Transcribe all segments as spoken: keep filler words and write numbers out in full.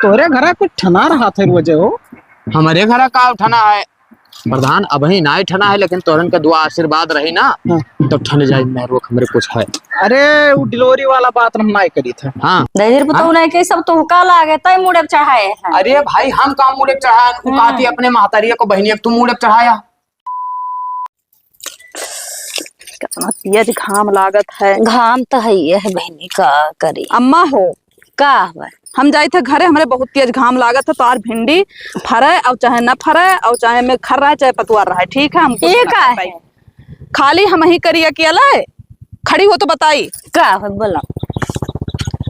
तोहरे घरा कुछ ठना रहत है रोजे हो। हमरे घरा का ठना है प्रधान, अबहीं नाहीं ठना है, लेकिन तोहरन के दुआ आशीर्वाद रही ना, हाँ। तो ठन जाई मेहरुआ, हमरे कुछ है। अरे, उ delivery वाला बात हम नाहीं करी थे। हाँ। दहिजर पुतऊ हाँ? नाहीं के सब तोहका लागे, तै मूड़े पे चढ़ाए हैं। अरे भाई, हम का मूड़े पे चढ़ाए? उ हाँ। कहती अपने महतारिया को, बहिनिया को तू मूड़े पे चढ़ाया। कितना तेज घाम लागत है। घाम तो है ये है बहिनी, का करी। अम्मा हो। का हवे? हम जाइत है घरे, हमरे बहुत तेज घाम लागत है। तोहार भिंडी फरे और चाहे न फरे और चाहे में खर रहे चाहे पतुआर रहे, ठीक है? हमको ये ना का कर पाई। है? खाली हम ही करी अकेले, खड़ी हो तो बताई। का हवे बोला?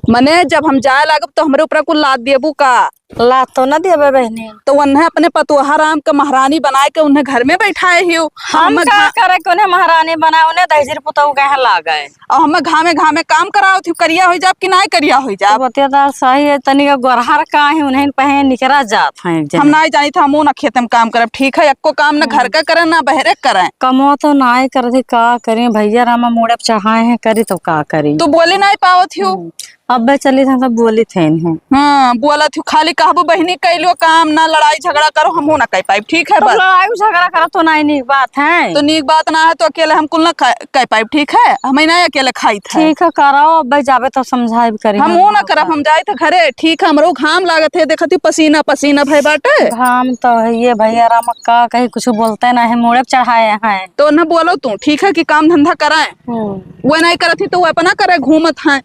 मने जब हम जाए लागब तो हमरे ऊपर कुल लाद देबू का? लाद तो ना देबे बहिनी। तो उन्हें अपने पतोहा राम के महारानी बनाए के उन्हें घर में बैठाए हियो। हम हम का घा- करे के उन्हें महारानी बनाए, उन्हें दहिजर पुतऊ कहे लागे। और हम घामे घामे काम कराओ थी, करिया हो जाब कि नाहीं करिया हो जाब? तो बतिया तो सही है, तनी के गोरहर का ही उन्हें पहे निकरा जात हैं एक हम जने। नाहीं जानी था, हम ना खेत में काम करब, ठीक है? एक्को काम ना घर हम्म। का करे ना बहरे करे। कमो तो नाहीं करत ही, का करी भैया रामा मूड़े पे चढ़ाए हैं, करी तो का करी? तू बोली नाहीं पावत हियो। हम्म। अबे चली था तब बोली थे इन्हें। हाँ, बोलत हूँ, खाली कहबो बहिनी कैलियो काम ना, लड़ाई झगड़ा करो, हमहू ना कह पाइब, ठीक है? तो बस। लड़ाई झगड़ा करो तो नाहीं नीक बात है। तो नीक बात ना है तो अकेले हम कुल ना खा-, कह पाइब, ठीक है? हम ही ना अकेले खाई थे। ठीक है, करो, अबे जाबे तो समझाइब करी। हमहू ना करब, हम जाइत है घरे, ठीक है? हमरो घाम लागत है, देखत ही पसीना पसीना भय बाटे। घाम तो है ये भैया राम, का कही, कुछ बोलते ना है, मूड़े पे चढ़ाए हैं। तो ना बोलो तू, ठीक है, कि काम धंधा कराए। हम्म। वो नाहीं करत ही तो वो अपना करे, घूमत हैं।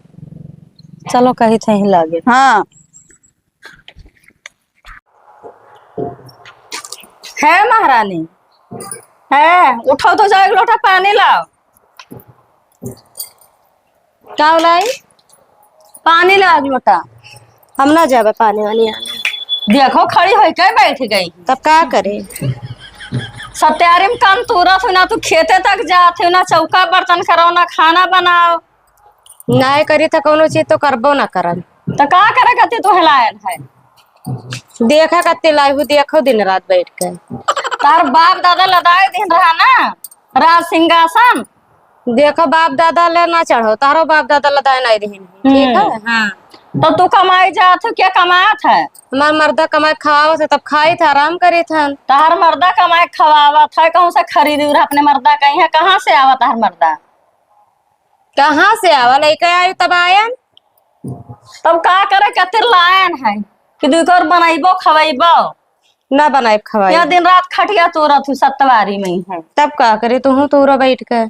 चलो, कही थे ही लागे। हाँ। हे महारानी, हे, उठो तो जाओ, एक लोटा पानी लाओ। का लाई? पानी लाओ एक लोटा। हम ना जाबे पानी वानी आने। देखो, खड़ी होई के बैठ गई। तब का करे? सत्यारी में काम तुरत हो ना, तू खेते तक जात हो ना, चौका बर्तन करो ना, खाना बनाओ। नाय करी त कौनो चीज तो करबो ना करब। त का करे खातिर तोहे लायन है? देखा खातिर लाई हूँ, देखो दिन रात बैठ के। तार बाप दादा लदाए दिन रहा ना राज सिंहासन। देखो बाप दादा ले ना चढ़ो, तारो बाप दादा लदाए नहीं रही, ठीक है? हम्म। हाँ। तो तू कमाई जात हो, क्या कमात है? हमार मर्दा कमाए खवावत है, तब खाई था, आराम करी था। तार मर्दा कमाए खवावत है, कहूँ से खरीदी उरा अपने मर्दा कहीं है, कहाँ से आवा तार मर्दा? कहाँ से आवा? लइके आयु तब आयन। तब का करे खातिर लायन है कि दुई कोर बनइबो खवइबो? ना बनाइब खवाई। या दिन रात खटिया तोरत हूँ सतवारी में ही है। तब का करे तुहूँ तोरा बैठ के?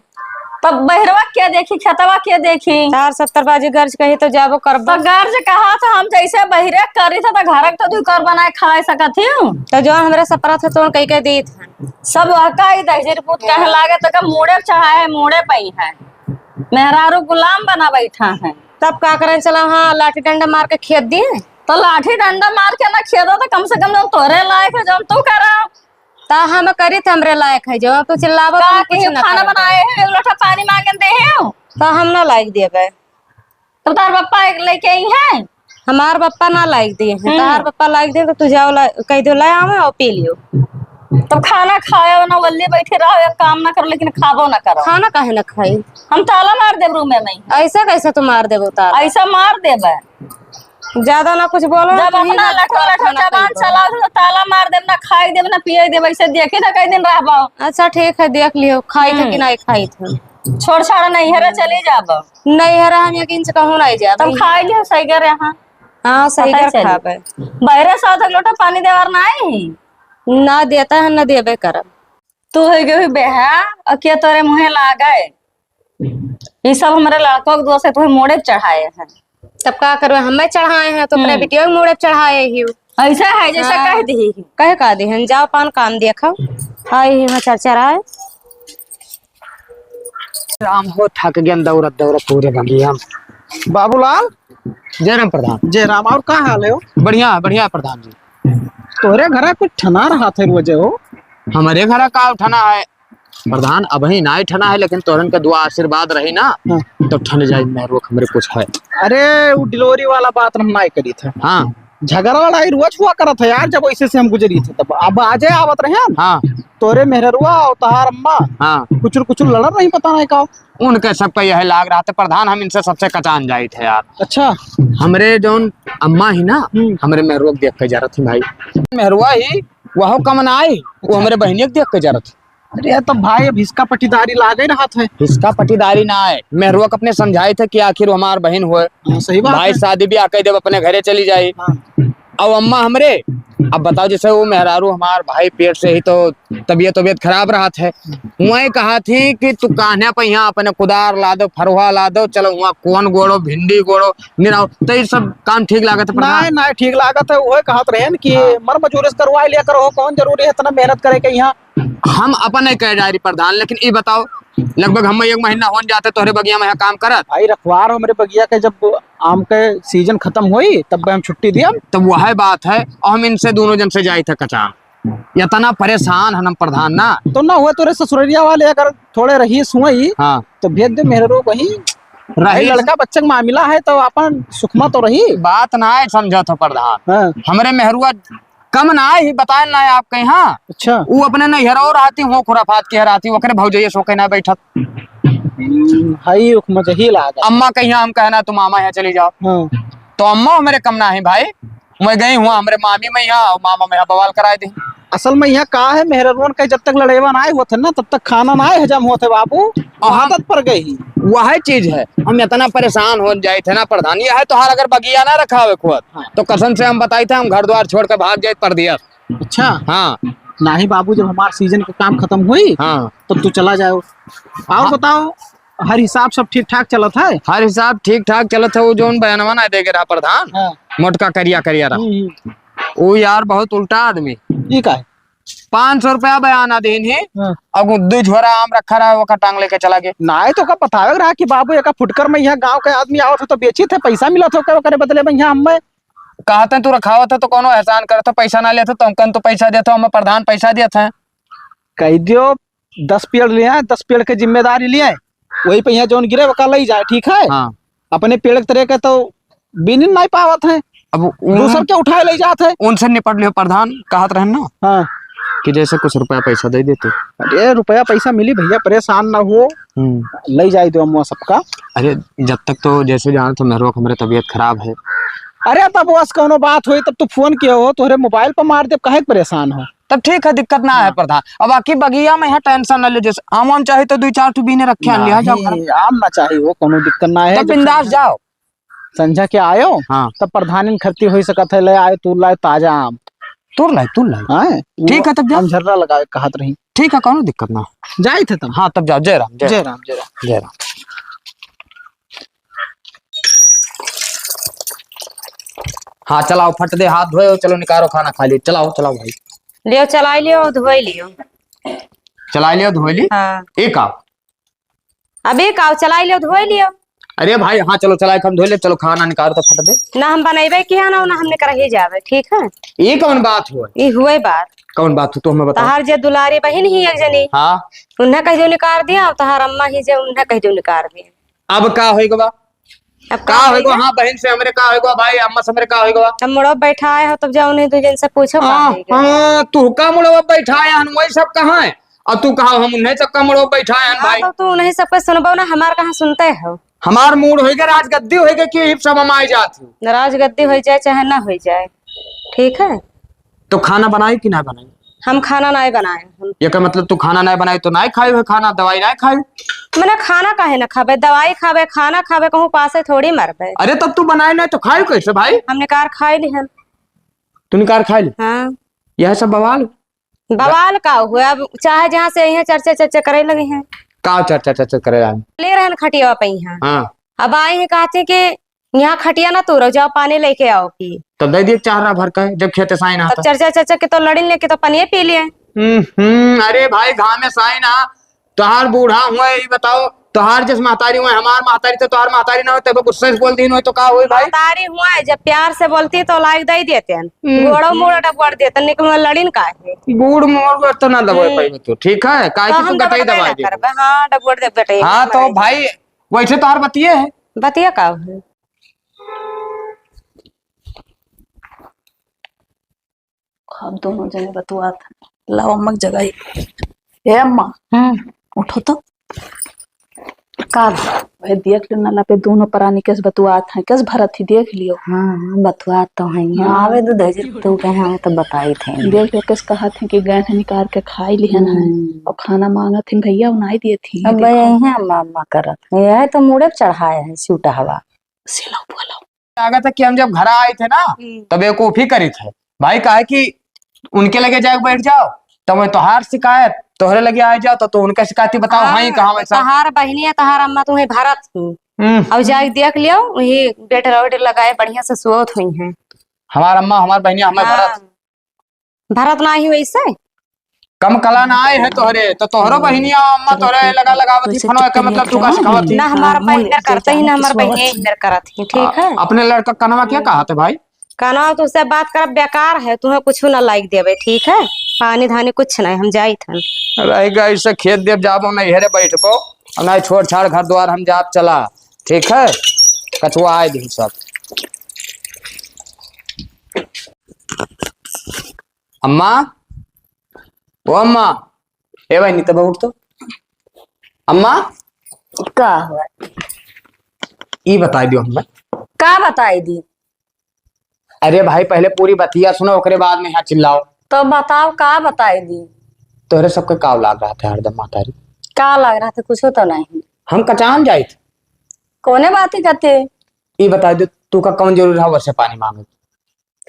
तब बहिरवा के देखी, खेतवा के देखी? चार सत्तर बाजी गर्ज कही तो जाबो करबो। तो गर्ज कहा था हम जैसे बहिरे करी था तो घर के तो दुई कोर बनाए खाए सकत ही। तो जो हमरा सपरा था तो कई के दी था। सब वहका ही दहिजर पूत कहे लागे तो का मूड़े चढ़ाए है, मूड़े पई है। मेहरारू गुलाम बना बैठा है। तब का करें, चला हाँ, लाठी डंडा मार के खेद दिए। तो लाठी डंडा मार के ना खेदो, तो कम से कम जौन तोरे लायक है, जौन तू करा। ता हम करी त हमरे लायक है, जौन तू चिल्लाबो, तो का हम कुछ कहियो, ना खाना करब। बनाए है, एक लोटा पानी मांगन दे है। तो हम ना लायक देबे। तो तार पप्पा एक लेके आई है। हमार पप्पा ना लायक दिए हैं, हम्म। तार पप्पा लायक दिए तो तू जाओ ला, कह दो, ले आवे और पी लियो। तो खाना खाओ ना, वल्ली बैठे रहो, एक काम ना करो, लेकिन खाबो ना करो। खाना काहे ना खाई? हम ताला मार देब रूमे में। ऐसा कैसे तू मार देबो ताला? ऐसा मार देबे। ज्यादा ना कुछ बोलो, जब तू ही अपना ना लठो खाओ लठो खाना जबान खाई चलाओ तो ताला मार देब, ना खाई देब, ना पिए देब, ऐसे देखी ना कई दिन रहबो। अच्छा ठीक है, देख लियो, खाई थे कि हम्म। नहीं खाई थे। छोड़ छाड़ नहीं है रे, चली जाबो। नहीं है रे, हम एक इंच कहूँ नहीं जाबे। तब खाई लियो, सही कर यहाँ। हाँ, सही पता कर चली। खाबे। बहरे से एक लोटा पानी देवार ना आई? ना देता है, ना देबे करब। तू हो गई बेहा, और के तोरे मुँहे लागे? ई सब हमरे लड़कों के दोस्त है, तुम्हें मोड़े पे चढ़ाए हैं। तब का करबे, हमें चढ़ाए हैं, तो अपने हम्म। बिटिया के मोड़े पे चढ़ाए ही। ऐसा है, जैसा हाँ। कह दी ही। कहे का दी हैं, जाओ पान काम देखो। आई ही, मैं चरचराए। राम हो, थक गया दौड़त दौड़त पूरे भंगिया। बाबूलाल। जय राम प्रधान। जय राम, और का हाल है हो? बढ़िया, बढ़िया प्रधान जी। तोरे घरा कुछ ठना रहा थे रोजे हो? हमरे घरा का ठना है? प्रधान, अबहीं नाहीं ठना है, लेकिन तोरन के दुआ आशीर्वाद रही ना, हाँ। तो ठन जाई मेहरुआ हमरे कुछ है। अरे, वो delivery वाला बात हम नाहीं करी थे। हाँ। झगड़ा लड़ाई रोज हुआ करत है यार, जब वैसे से हम गुजरी थे तब। अब आजे आवत रहे हम। हाँ। तोरे मेहररुआ और तोहार अम्मा हाँ। कुचुर कुचुर लड़त रही, पता नहीं का। उनके सबका यह लाग रहा था प्रधान, हम इनसे सबसे कचान जाइत है यार। अच्छा। हमरे जौन अम्मा ही ना, हम्म। हमरे मेहरुआ के देख के जरत ही भाई। मेहरुआ ही वह कम ना आई, वो अच्छा। हमरे बहनिया के देख के जरत ही। अरे, तब भाई, अब हिसका पटीदारी लागे रहत है। हिसका पटीदारी ना आए, मेहरुआ के अपने समझाइत है कि आखिर वो हमार बहन होए। हाँ, सही बात भाई, है। शादी ब्याह कइ देब, अपने घरे चली जाई। हाँ। अब अम्मा हमरे, अब बताओ, जैसे वो मेहरारू हमार भाई पेट से ही तो तबियत, तबियत खराब रहत है, वही कहा थी कि तू कान्हे पे यहाँ अपने कुदार ला दो, फरुहा ला दो, चलो वहाँ कौन गोड़ो, भिंडी गोड़ो, निराओ, तो ये सब काम ठीक लागत है प्रधान? नहीं, नहीं, ठीक लागत है, वही कहत रहे कि हाँ। मर मजूरी से करवा लिया करो, कौन जरूरी है इतना मेहनत करे के यहाँ। हम अपन नहीं कह जा रही प्रधान, लेकिन ई बताओ, लगभग हम एक महीना होन जाते तोहरे बगिया में यहाँ काम करत। भाई रखवार हमरे बगिया के जब आम के सीजन खत्म होई, तब हम छुट्टी दियम। तब वह बात है, और हम इनसे दोनों जन से जाई थे कचान। इतना परेशान हन हम प्रधान ना। तो ना हुआ तोरे ससुररिया वाले अगर थोड़े रही सुई, हाँ। तो भेज दे मेहरो वहीं। रही। भाई लड़का बच्चे का मामला है तो अपन सुखमा तो रही। बात ना है समझत हो प्रधान। हाँ। हमरे मेहरुआ कम ना आए ही, बताए ना आए आपके यहाँ। अच्छा। वो अपने नैहर और आती, वो खुराफात के रहती, ओकरे भौजैया सो के ना बैठत। हम्म, हई उख मजही लागा। अम्मा कहिया हम कहना, "तुम मामा यहाँ चली जाओ।" हाँ। तो अम्मा मेरे कम ना है भाई, मैं गई हुआ हमरे मामी में यहाँ, और मामा में यहाँ बवाल कराए दी। असल में यहाँ का है, मेहररुअन के जब तक लड़ेवा ना आए होत है ना, तब तक खाना ना आए हजम होत है बाबू, और हम आदत पड़ गई। वह चीज है, हम इतना परेशान हो जाए थे ना प्रधान, यह है तोहार अगर बगिया ना रखावे खुद, हाँ। तो कसम से हम बताई थे, हम घर द्वार छोड़ के भाग जाए परदेस। अच्छा। हाँ। नाही बाबू, जब हमार सीजन के काम खत्म हुई, हाँ। तब तू चला जाओ। और हाँ। बताओ, हर हिसाब सब ठीक ठाक चलत है? हर हिसाब ठीक ठाक चलत है। वो जौन बयानवा ना दे के रहा प्रधान, हाँ। मोटका करिया करिया रहा। हम्म, हम्म। वो यार बहुत उल्टा आदमी। ई का है? पाँच सौ रुपया बयाना देन है, हाँ। और वो दो झोरा आम रखा रहा, वो का टांग लेके चला गया। नाही तो का बतावे रहा कि बाबू, एका फुटकर में यहाँ गांव के आदमी आवत हो तो बेची थे, पैसा मिलत हो का ओकरे बदले में यहाँ हमें। कहते तू रखावत है तो कोनो एहसान करत है, पैसा ना लेत है, तो हमकन तो पैसा देत हो, हमें प्रधान पैसा देत है। कह दियो, दस पेड़ ले आए, दस पेड़ के जिम्मेदारी ले आए, वही पे यहाँ जौन गिरे ओका ले जाए, ठीक है? हाँ। अपने पेड़ के तरह के तो बीन नहीं पावत है, अब उ-, दूसर के उठाए ले जात है। उनसे निपट लियो प्रधान, कहत रहन ना हाँ। कि जैसे कुछ रुपया पैसा दे देते। अरे रुपया पैसा मिली भैया, परेशान ना हो, हम्म। ले जाए दो अम्मा सबका। अरे जब तक तो जैसे जान तो मेहरुआ हमरे तबीयत खराब है। अरे तब बस कौनो बात होई तब तू फोन किया हो, तोहरे मोबाइल पर मार दे, काहे के परेशान हो? तब ठीक है, दिक्कत ना है हाँ। प्रधान। अब आकी बगिया में है, टेंशन ना ले, जैसे आम वाम चाही तो दुई चार ठो बीने रखे हैं, लिया जाओ घर। नहीं, आम ना चाही हो, कौनो दिक्कत ना है। तब जब बिंदास संझा, जाओ। संझा के आयो, हाँ। तब प्रधानिन खरती होई सकत है, ले आए, तू लाए ताजा आम। तूर लाए, तूर लाए। हाँ, ठीक है, तब जा। हम झर्रा लगावे कहत रही। ठीक है, कौनो दिक्कत ना। जाइत है तब। हाँ, तब जाओ। जय राम, जय जय राम। राम, जय राम। जय राम। हाँ, चलाओ, फट दे, हाथ धोए, चलो निकारो, खाना खा लियो। चलाओ, चलाओ भाई। लियो, चलाई लियो, धोई लियो। चलाई लियो, धोई ली। हाँ। एक आओ। अबे का, चलाई लियो, धोई लियो। अरे भाई, हाँ, चलो, चलाई के हम धोई ले, चलो, खाना निकालो तो फट दे। ना हम बनैबे किया ना, ना हमने करही जावे, ठीक है? ये कौन बात हुआ? ये हुए बात। कौन बात हो, तो हमें बताओ। तहार जे दुलारी बहिन ही एक जनी, हाँ। उन्हें कह दो निकार दिया, और तहार अम्मा ही जे उन्हें कह दो निकार दिया। अब का होई गवा? अब का का होई गवा? होई गवा? हाँ, बहिन से हमरे का होई गवा, भाई, अम्मा से हमरे का होई गवा? तब मुड़वा बैठाए हो, तब जाओ उन्हीं दू जन से पूछो, का हाँ, होई गवा? हाँ, तू का मुड़वा बैठाए हन, वही सब कहाँ है? और तू कहा हम उन्हें सबका मुड़वा बैठाए हन, हाँ, भाई? तो तू उन्हीं सबके सुनबो ना, हमार कहाँ सुनते हो? हमार मूड होई गवा, राजगद्दी होई गवा कि इब सब हम आए जात हो। राजगद्दी होई जाए चाहे ना होई जाए, ठीक है? तो खाना बनाई कि ना बनाई? हम खाना नाय बनाए हम। एकर मतलब तू खाना नाय बनाई तो नाय खाई हो खाना, दवाई नाय खाई? मने खाना काहे ना खाबे, दवाई खाबे, खाना खाबे, कहूँ पासे थोड़ी मरबे। अरे तब तू बनाए नाय तो खाई कैसे भाई? हमने कार खाई लिहन। तूने कार खाई ली? हाँ। यह सब बवाल? बवाल का हुआ? अब चाहे जहाँ से यहाँ चर्चा चर्चा करे लगे हैं। का चर्चा चर्चा करे आए? ले रहन खटिया पे यहाँ। हाँ। अब आए हैं कहते कि यहाँ खटिया ना तोड़ो, जाओ पानी लेके आओ पी। तो दे दिए चारा भर का, जब खेते से आए ना तब तो। चर्चा चर्चा के तो लड़िन लेके तो पानी पी लिए। हम्म, हम्म, अरे भाई, घामे से आए ना, तोहार बूढ़ा हुआ, ये बताओ, तोहार जिस महतारी हुआ, हमार महतारी तो तोहार महतारी ना हो, तब गुस्से से बोल दी हुआ तो का होई भाई? महतारी हुआ, जब प्यार से बोलती तो लाइक दे देते हैं, हम्म। गोड़ो मोड़ डबोड़ देते हैं, निकल लड़िन का है। बूढ़ मोड़ तो ना दबोड़ हम्म। पाई तू, ठीक है, काहे तो कि तू हम गटई डबोड़ दबा ना दे। करबे, हाँ, डबोड़ दे गटई हाँ, तो दबा दे। भाई, वैसे तोहार बतिये है। बतिया का है? अब दोनों जने बतुआत हैं। लाओ अम्मा के जगह ही। ए अम्मा, हम्म। उठो तो। का? वह देख लो नला पे दोनों परानी कैसे बतुआत हैं, कैसे भरत ही देख लियो। हाँ, हाँ, बतुआत तो हैं। हाँ। आवे दो दहेज तो कहे आवे तो बताई थे। देख लो कैसे कहत हैं कि गए हैं निकाल के खाई लिहन हैं। हम्म। और खाना मांगत हैं भैया, उनाई दिए थी। अब देखो। यही अम्मा, अम्मा करत हैं। यह तो मुड़े पे चढ़ाए हैं सूटा हवा। सिलाओ बोलो। लागत है कि हम जब घर आए थे ना, हम्म। तब बेवकूफी करी थे भाई, काहे कि उनके लगे जाके बैठ जाओ, तब मैं तोहार शिकायत, तोहरे लगे आ जाओ, तो तू उनका शिकायत ही बताओ, हाँ, हाँ, ही कहाँ वैसा? तोहार बहिनी है, तोहार अम्मा तुम्हें भरत ही। हम्म। और जाके देख लियो, वही बेड रोड लगाए, बढ़िया से सोत हुई हैं। हमार अम्मा, हमार बहिनिया, हमार हाँ। भरत। भरत ना ही वैसे। कम कला ना आए है तोहरे, तो तोहरो बहिनिया अम्मा तोहरे लगा लगावत ही वैसे फोनवा के, कितने मतलब तू का सिखावत ही? ना, हमार हाँ, बहिन मेर करते ही ना, हमार बहिन मेर करत ही, ठीक है? अपने लड़का कनवा क्या कहा थे भाई? कनवा तो उससे बात कर, बेकार है, तुम्हें कुछ ना लाइक देवे, ठीक है? पानी धानी कुछ नहीं, हम जाइत हन। रह गई से खेत देव जाबो, नहीं हेरे बैठबो, और नहीं छोड़ छाड़ घर द्वार हम जाब चला, ठीक है? कचुआ आए दिन सब। अम्मा, ओ अम्मा, ए बहिनी, तब उठ तो। अम्मा, का हुआ? ई बताई दियो हमें। का बताई दी? अरे भाई, पहले पूरी बतिया सुनो, ओकरे बाद में यहाँ चिल्लाओ। तो बताओ, का बताई दी? तोहरे सबके काव लाग रहा था हरदम, महतारी? का लाग रहा था? कुछो तो नहीं। हम कचान जाइत। कौने बात ही करते? ई बताई दे, तू का कौन जरूरी रहा वर्षे पानी मांगे?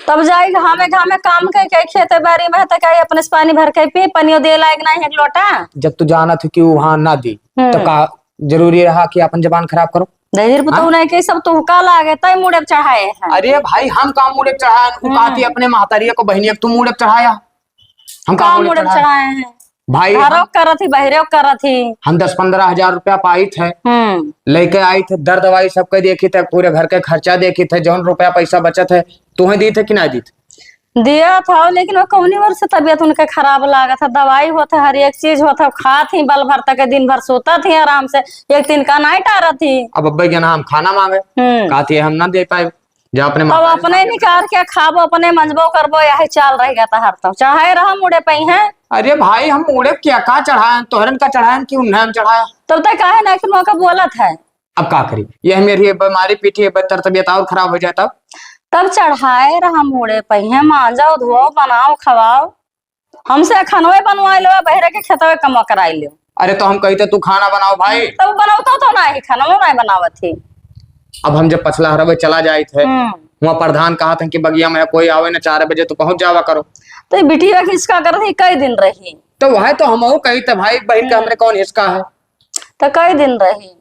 तब जाई घामे घामे काम कई कई खेते बारी में, त कई अपने से पानी भर के पी, पनियो दे लायक नहीं एक लोटा। जब तू जानत हो कि वहाँ ना दी, हम्म। तो का जरूरी रहा कि अपन जबान खराब करो? दहिर हाँ? बताऊ नहीं कि सब तू का लागे, तय मुड़े पे चढ़ाए हैं। अरे भाई, हम का मुड़े पे चढ़ाए? उ हम्म। कहती अपने महतारिया को, बहिनिया को तू मुड़े पे चढ़ाया, हम का का मुड़े मुड़े पे चढ़ाए? चढ़ाए हैं? भाई, घरो हम करत ही, बहरे करत ही। हम दस पन्द्रह हजार रुपया पाइत है, हम्म। लेके आइत है, दर दवाई सबके देखित है, पूरे घर के खर्चा देखित है, जौन रुपया पैसा बचत है, तुहें दीत है कि ना दीत? दियत हौ, लेकिन वो कौनी ओर से तबियत उनके खराब लागत है, दवाई होत है, हर एक चीज होत है, खात ही बल भर तक, दिन भर सोतत ही आराम से, एक दिन का नाई टारत ही। अब अब्बे के ना हम खाना मांगे, हम्म। कहती है हम ना दे पाए, जा अपने तब माता अपने निकाल के खाबो, अपने मंजबो करबो, यही चाल रह गया तहार। तब चढ़ाए रहा मुड़े पे ही है। अरे भाई, हम मुड़े क्या का चढ़ाए, तोहरन का चढ़ाए कि उन्हें हम चढ़ाया? तब तक काहे ना कि मौका बोलत है। अब का करी, यह मेरी बीमारी पीठी है, बेहतर तबियत और खराब हो जाए तब। तब चढ़ाए रहा मुड़े पे ही है, मांजाओ, धोओ, बनाओ, खवाओ। हमसे खनवे बनवाई लेवा, बहरे के खेतवे कमवा कराई लेवा। अरे तो हम कहिते तू खाना बनाओ भाई। तब बनौतो तो नाही, खनवो नाही बनावत ही। अब हम जब पछला हरवे चला जाइत है, हम्म। वहाँ प्रधान कहत हैं कि बगिया में कोई आवे ना, चार बजे तो पहुँच जावा करो। तो ये बिटिया खिसका करत ही, कई दिन रही? तो वह तो हमहू कहिते भाई, बहिन के हम्म। हमरे कौन हिसका है? तो कई दिन रही?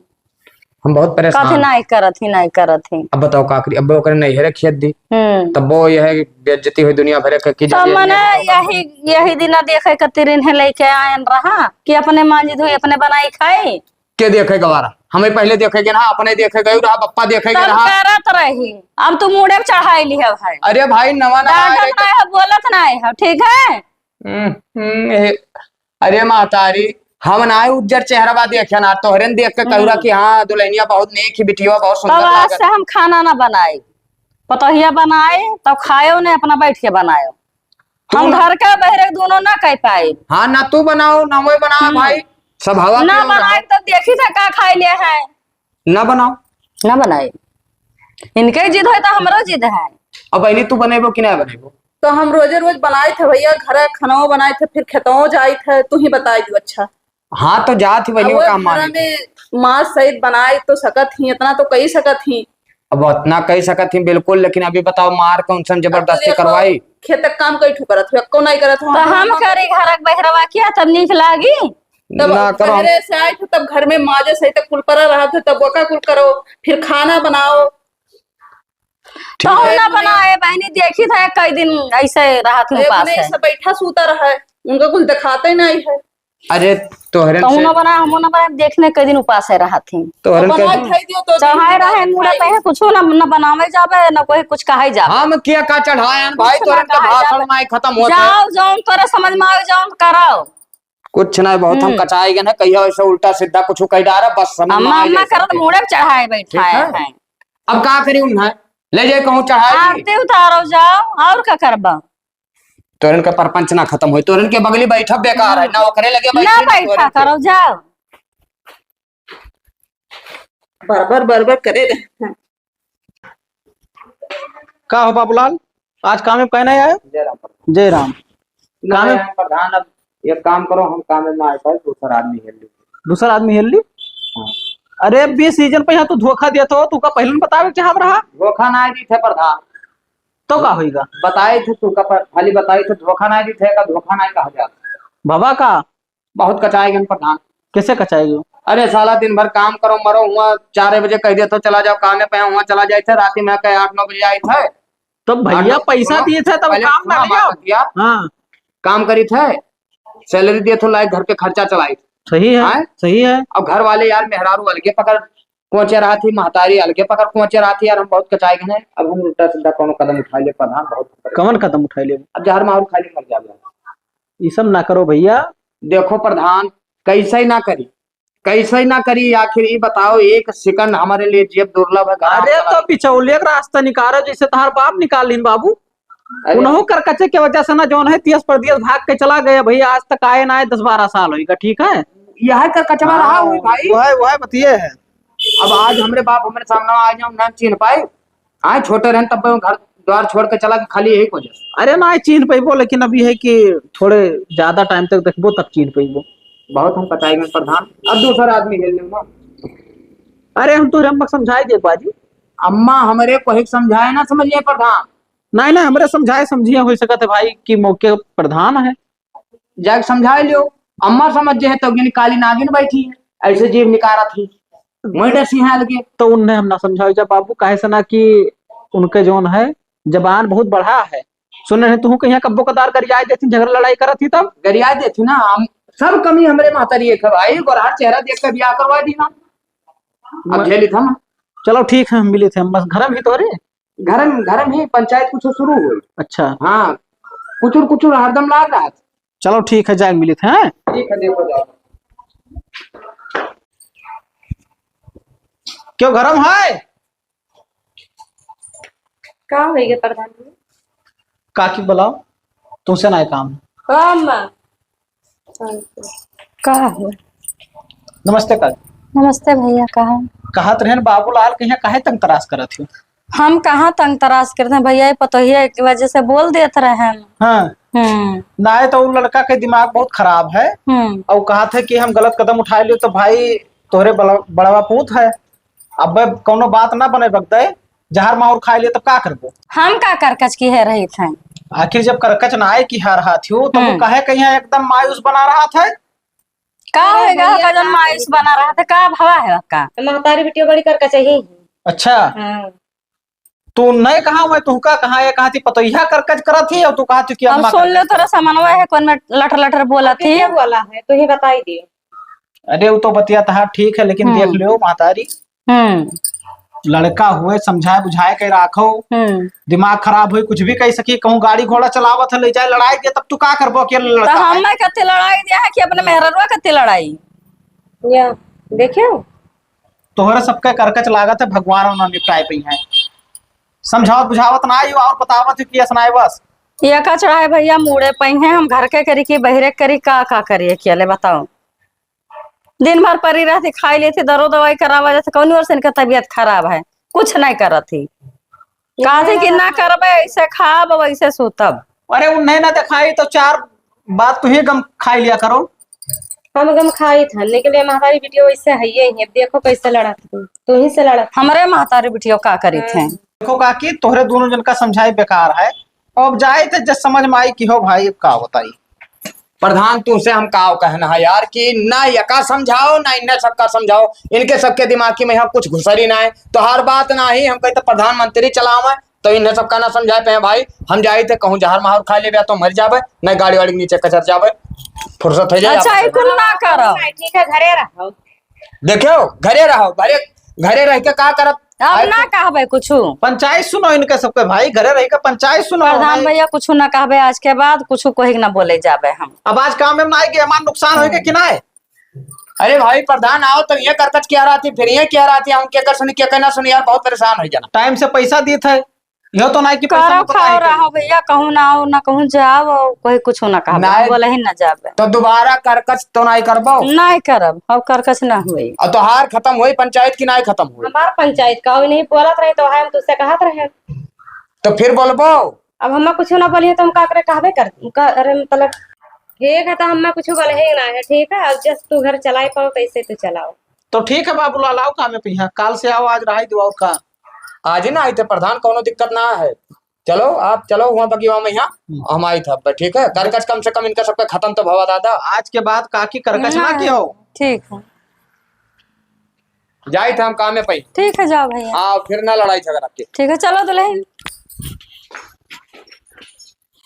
हम बहुत परेशान। कथी नाई करत ही, नाई करत ही। अब बताओ का करी, अब ओकरे नैहरे खेत दी। हम्म। तब वो यह बेइज्जती हुई दुनिया भरे के, की तब जब ये मने नहीं बताओ। यही, यही दिना देखे खातिर इन्हें लेके आयन रहा कि अपने मांजी धोई, अपने बनाई खाई। के देखे गवारा? हमें पहले देखे के ना, अपने देखे गए रहा, पप्पा देखे के तब रहा। करत रही, अब तू मुड़े पे चढ़ाई ली है भाई। अरे भाई, नवा नवा डांटत आए नहीं है, बोलत नहीं है, ठीक है? हम्म, हम्म, ए, अरे महतारी, हम ना उज्जर चेहरा बा देखे ना, तोहरे न देख के कहूरा हम्म। कि हाँ, दुल्हनिया बहुत नेक ही, बिटिया बहुत सुंदर तब आज लागत। से हम खाना ना बनाई, पतोहिया बनाए, तब खायो ने, अपना बैठ के बनायो। तू हम ना घर के बहरे दोनों ना कह पाए। हाँ, ना तू बनाओ, ना वो बनाओ हम्म। भाई, सब हवा ना पियो रहा। बनाए, तब देखी था का खाए ले है। ना बनाओ। ना बनाए। इनके जिद है तो हमरो जिद है। अब बहिनी, तू बनेबो कि ना बनेबो? तो हम रोजे रोज बनाए थे भैया, घर खाना बनाए थे, फिर खेतों जाए थे, तू ही बताई दू। अच्छा। हाँ, तो जात ही बहिनी, अब वो का घर माने? में माँ सहित बनाए तो सकत ही, इतना तो कही सकत ही। अब उतना कही सकत ही बिल्कुल, लेकिन अभी बताओ, मार कौन सन अब तो जबरदस्ती देखो, करवाई? खेत का काम कई ठो करत हो, एको नहीं करत हो। तो हम हम करे घर के बहरवा किया, तब नीक लागी? तब ना करो। बहरे से आए थे, तब घर में माजे सही तक कुल परा रहा थे, तब ओका कुल करो, फिर खाना बनाओ। ठीक तो हम है। ना बनाए बहिनी, देखी था कई दिन ऐसे राहत तो में पास अपने है। ऐसे बैठा सूता रहा है, उनका कुछ दिखाते नहीं है। अरे तोहरन कहूँ से ना बनाए, हमो ना बनाए, देखने कई दिन उपास है राहत ही। तोहरन के बनाए खाई दियो तो चढ़ाए दिन रहे, मुड़ा पे है, कुछो ना, ना बनावे जावे, ना कोई कुछ कहे जावे। हम क्या का चढ़ाए हैं भाई, कुछ ना तोहरन के कहे भाषण जावे। ना खत्म होता है। जाओ, जौन तोरे समझ में आवे, जौन कराओ। कुछ ना, बहुत हम हम्म। कचाई गए हैं, कहियो ऐसे उल्टा सीधा कुछ कह डारा, बस समझ में अम्मा, आ अम्मा जाए करत सबके। मुड़े पे चढ़ाए बैठा ठीक है। है। अब का करी उन्हें? ले जाए कहूँ चढ़ाई दी। आरती उतारो जाओ, और का करबा? तोरन के परपंच ना खतम होई, तोरन के बगली बैठब बेकार है, ना ओकरे लगे ना बैठी, ना बैठा तोरन के। करो, जाओ। बरबर, बरबर करे रहे। का हो बाबूलाल, आज कामे में काहे नाहीं आयो? जय राम प्रधान। जय राम। ना कामे यार प्रधान, अब एक काम करो, हम कामे में ना आए पाए, दूसरा आदमी हेल ली। दूसरा आदमी हेल ली? हाँ। अरे, बीस सीजन पे यहाँ तू धोखा दिया था, तू का पहले न बतावे के चाहत रहा? धोखा ना दी थे प्रधान। तो का होइगा? बताए थे तू का प-, खाली बताए थे, धोखा ना दी थे, का धोखा ना कहा जाता। बाबा का? बहुत कचाए गए प्रधान। कैसे कचाए गए? अरे साला दिन भर काम करो, मरो, हुआ चार बजे कह दिया तो चला जाओ, कामे पे हुआ चला जाए थे, रात में आके आठ नौ बजे आए थे। तो भैया आठ नौ, पैसा सुनो, दिए थे तब पहले काम सुनो ना हमारी जाओ। बात यार। हाँ। काम करी थे, सैलरी दिए थे, लाइक घर पे खर्चा चलाई थे। सही है, हाँ? सही है। अब घर वाले यार मेहरारू अलगे पकड़ कोचे रहा थी, महतारी अलगे पकड़ कोचे रहा थी यार, हम बहुत कचाए गए हैं। अब हम उल्टा सीधा कौनो कदम उठाए ले प्रधान, बहुत कौन कदम उठाए ले? अब जहर माहौर खा ले मर जावे। ये सब ना करो भैया। देखो प्रधान, कैसे ही ना करी, कैसे ही ना करी, आखिर ये बताओ, एक सेकंड हमारे लिए जीव दुर्लभ है, घर अरे तो बिचौलिया का रास्ता निकालो, जैसे तहार बाप निकाल लीन बाबू। अरे उनहु करकचे के वजह से ना जौन है तीस परदेस भाग के चला गए भैया, आज तक आए ना आए, दस बारह साल होइगा, ठीक है? यह करकचवा रहा हाँ, हुई भाई। वह, वह बतिये है। अब आज हमरे बाप हमरे सामने आ जाओ, ना चिन्ह पाए। हाँ, छोटे रहन तब घर द्वार छोड़ के चला कि खाली यही वजह से। अरे ना, चिन्ह पैबो, लेकिन अभी है कि थोड़े ज्यादा टाइम तक देखबो तब चिन्ह पैबो। बहुत हम बताएंगे प्रधान, अब दूसरा आदमी ले लो ना। अरे हम तो अम्मा समझाए दे बाजी। अम्मा हमरे को ही समझाए ना समझिए प्रधान। नहीं, नहीं, हमरे समझाए समझिए हो सकत है भाई कि मौके प्रधान है। जाके समझाए लियो, अम्मा समझ जे है तो गिन काली नागिन बैठी है, ऐसे जीव निकारत ही। वही डर सिंह अलगे। तो उन्हें हम ना समझाओ जा बाबू, काहे से ना कि उनके जौन है जबान बहुत बढ़ा है। सुने हैं तू कहीं कब्बो कदार गरियाए देती, झगड़ा लड़ाई करत ही तब? गरियाए देती ना, हम सब कमी हमरे महतारी एक है भाई, गोरहार चेहरा देख के बियाह करवा दी ना। अब म-, झेली था ना। चलो ठीक है, हम मिले थे, हम बस घर में ही तो रे। घर में, घर में ही पंचायत कुछ शुरू हुई। अच्छा। हाँ, कुचुर कुचुर हरदम लाग रहा था। चलो ठीक है, जाए मिले थे, हैं? ठीक है, देखो जाओ। क्यों गरम है? का होइगे प्रधान जी? काकी बुलाओ, तुमसे ना काम। काम। का हो? नमस्ते काकी। नमस्ते भैया, कहा? कहत रहन बाबूलाल के यहाँ काहे तंग तराश करत हो? हम कहाँ तंग तराश करत हैं भैया, ये पतोहिया की वजह से बोल देत रहन। हाँ। हम्म। ना है तो उ लड़का के दिमाग बहुत खराब है। हम्म। और कहत है कि हम गलत कदम उठाए लिए तो भाई तोहरे बड़ा, बड़वा पूत है। अब कौनो बात ना बने बगदे, जहर माहुर खाए लिए तब का करबो? हम का करकच की है रही थे? आखिर जब करकच ना आए की हार हाथ हो, तो हम्म। काहे कहीं एकदम मायूस बना रहा था? का अरे होएगा भैया, का जन का मायूस करी? बना रहा था, का भवा है का? तो महतारी बिटिया बड़ी करकच ही। अच्छा। हाँ। तू नहीं कहा, मैं तुहका कहा, ये कहा थी पतोहिया करकच करत ही और तू कहा थी कि अब अम्मा सुन ले, करकच तोरा करत ही। समनवा है, कौन में लटर लटर बोला अब थी? क्या बोला है, तू ही बताई दे। अरे वो तो बतिया तहा ठीक है, लेकिन हम्म। देख लियो महतारी, हम्म। लड़का हुए, समझाए बुझाए के राखो। हम्म। दिमाग खराब हुई, कुछ भी कह सकी, कहूँ गाड़ी घोड़ा चलावत है, ले जाए लड़ाई के, तब तू का करबो अकेले तो लड़का है? हम मैं कते लड़ाई दिया है कि अपने मेहररुआ कते लड़ाई? या, देखियो। तोहरे सबके करकच लागत है, भगवान उन्हें निपटाए पई है। समझावत बुझावत ना आई और बतावत है कि असनाए बस। ये का चढ़ाए भैया, मूड़े पई हैं, हम घर के करी कि बहिरे करी, का, का करी अकेले बताओ? दिन भर परी रहती, खाई लेती, दरो दवाई करावा जाते, कौन ओर से इनका तबीयत खराब है, कुछ नहीं करत ही। कहा थे कि ना करबे, ऐसे खाब, वैसे सुतब। अरे उन्हें ना दिखाई तो चार बात तू ही गम खाई लिया करो। हम गम खाई था, लेकिन ये महतारी बिटिया वैसे है, ये है, देखो कैसे लड़त है, तू ही से लड़त है। हमरे महतारी बिटिया का करी थे? हाँ। देखो काकी, तोहरे दोनों जन का समझाई बेकार है। अब जाए थे जब समझ में आई कि हो भाई, अब का बताई। प्रधान, तुमसे हम का कहना है यार कि ना यका समझाओ, ना इन्हें सबका समझाओ, इनके सबके दिमाग की में यहाँ कुछ घुसरी ना है। तो हर बात ना ही हम कहते प्रधानमंत्री चलावे, तो इन्हें सबका ना समझाए पे भाई। हम जाए थे कहूँ जहर माहौर खा लेबे तो मर जाबे, नहीं गाड़ी वाड़ी के नीचे कचर जाबे, फुर्सत हो जाए अच्छा, आपसे। ई कुल ना करो। नहीं, ठीक है, घरे रहो। देखो, घरे रहो, घरे, घरे रह के का करब? अब आए ना तो कहबे कुछ। पंचायत सुनो इनके सबके भाई, घरे रह के पंचायत सुनो। प्रधान भाई। भैया, कुछ ना कहबे आज के बाद, कुछ कोई ना बोले जाबे हम। अब आज काम में ना आए कि हमार नुकसान होइगे कि ना है? अरे भाई, प्रधान आओ तो ये करकच क्या रहती, फिर ये क्या रहती, हम क्या कर सुनी, क्या करना सुनी यार, बहुत परेशान हो जाना। टाइम से पैसा दी थे, यो तो नाई कि पैसा करो मत खाओ खाए रहो करो। भैया, कहूँ ना आओ ना कहूँ जाओ, और कोई कुछ ना कहा, नाई। बोले ही ना जाबे। तो दोबारा करकच तो नाई करबो? नाई करब, अब करकच ना हुई। और तोहार खत्म हुई पंचायत की नाई खत्म हुई? हमार पंचायत का हुई नहीं बोलत रहे तो है, हम तुझसे कहत रहे। तो फिर बोलबो? अब हमें कुछ ना बोलिए तो हम का करे, कहबे कर, का, अरे मतलब, ठीक है, तो हमें कुछ बोले ही ना है, ठीक है, अब जस तू घर चलाए पाओ, कैसे तो चलाओ। तो ठीक है बाबूलाल, आओ काम पे यहाँ, काल से आओ, आज रहाई दो और का। आज ही ना आई थे प्रधान, कौनो दिक्कत ना है। चलो, आप चलो वहाँ बगिया में, यहाँ हम्म। हम आई था, ठीक है, करकच कम से कम इनका सबका खत्म तो भवा दादा। आज के बाद काकी करकच ना ना, कियो। ठीक है। जाई था हम काम में पई। ठीक है, जाओ भैया। हाँ, फिर ना लड़ाई झगड़ा के। ठीक है, चलो दुल्हन।